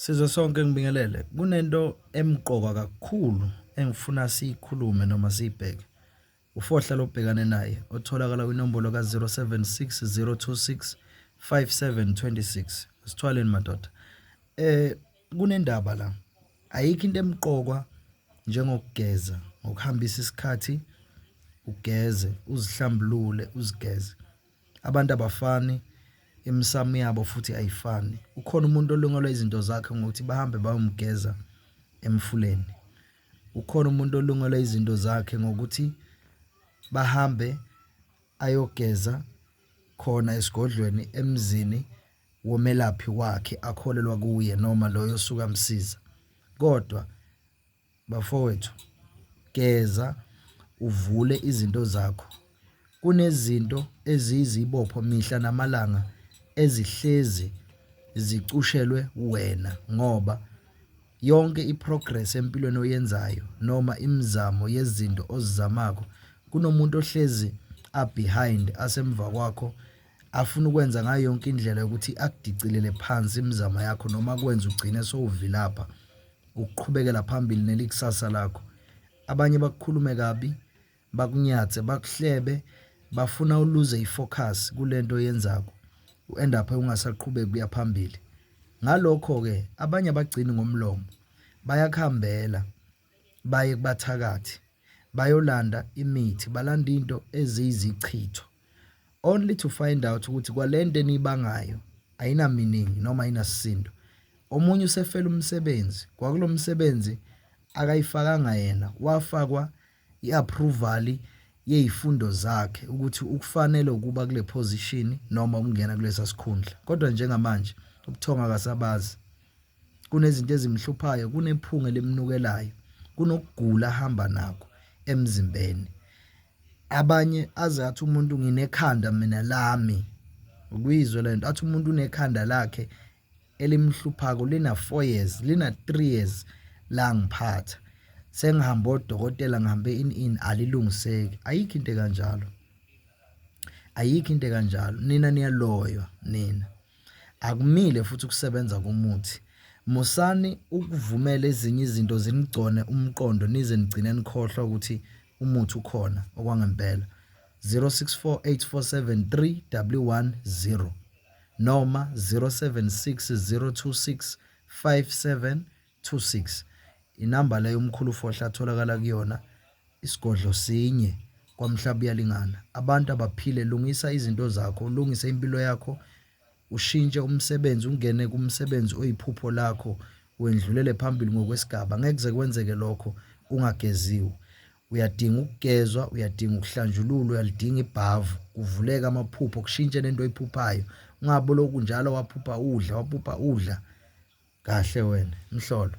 Sizwe sonke ngibingelele. Kunento emqoka kakhulu engifuna siyikhulume noma siyibheke. Ufohla lobhekane naye otholakala kwinombolo ka-076 026 5726. Sithwaleni madoda. Kunendaba la. Ayikho into emqokwa njengokugeza, ngokuhambisa isikhathi ugeze, uzihlambulule, uzigeze. Abantu abafani, imisamo yabo futhi ayifani. Ukhona umuntu olungelwa izinto zakhe ngokuthi bahambe bayomgeza emfuleni. Ukhona umuntu olungelwa izinto zakhe ngokuthi bahambe ayogeza khona esigodlweni emzini womelaphi wakhe akholelwa kuye noma loyo osuke amsiza. Kodwa bafowethu, geza uvule izinto zakho. Kunezinto eziyizibopho mihla namalanga ezihlezi zicushelwe wena ngoba yonke iprogress empilweni oyenzayo noma imizamo yezinto ozizamako kunomuntu ohlezi a behind asemva kwakho afuna ukwenza ngayo yonke indlela yokuthi akudicilele phansi imizamo yakho noma kwenza ugcine sowuvilapha ukuqhubekela phambili nelikusasa lakho. Abanye bakukhulume kabi, bakunyathe, bakuhlebe, bafuna uluze ifocus kulento oyenzako, u-end up ungasaqhubeki kuya phambili. Ngalokho-ke abanye abagcini ngomlomo, bayakuhambela baye kubathakathi bayolanda imithi, balanda into eziyizichitho only to find out ukuthi kwalento eniyibangayo ayina meaning noma ayinasisindo. Omunye usefela umsebenzi, kwakulo msebenzi akayifakanga yena, wafakwa i-approval yezifundo zakhe ukuthi ukufanele ukuba kule position noma ukungena kulesa sikhundla. Kodwa njengamanje ubuthongo akasabazi. Kunezinto ezimhluphayo, kunephunga elimnukelayo, kunokugula ahamba nakho emzimbeni. Abanye aze athi umuntu nginekhanda mina lami, ukuyizwe lento, athi umuntu unekhanda lakhe elimhluphako lina 4 years, lina 3 years la ngiphatha. Sengihamba odokotela ngihambe in in alilungiseki. Ayikho into kanjalo. Ayikho into kanjalo. Nina niyaloywa nina. Akumile futhi ukusebenza komuthi. Musani ukuvumela ezinye izinto zinigcone umqondo nize nigcine nikhohlwa ukuthi umuthi ukhona okwangempela. 0648473110 noma 0760265726 inamba leyo umkhulu Fohla atholakala kuyona. Isigodlo sinye kwaMhlabuyalingana. Abantu abaphile, lungisa izinto zakho, ulungise impilo yakho, ushintshe umsebenzi, ungene kumsebenzi oyiphupho lakho, wendlulele phambili ngokwesigaba. Ngeke kuze kwenzeke lokho ungageziwe. Uyadinga ukugezwa, uyadinga ukuhlanjululwa, uyalidinga ibhavu, kuvuleke amaphupho, kushintshe nento oyiphuphayo. Ungabe lokhu njalo waphupha udla, waphupha udla. Kahle wena, mhlolo.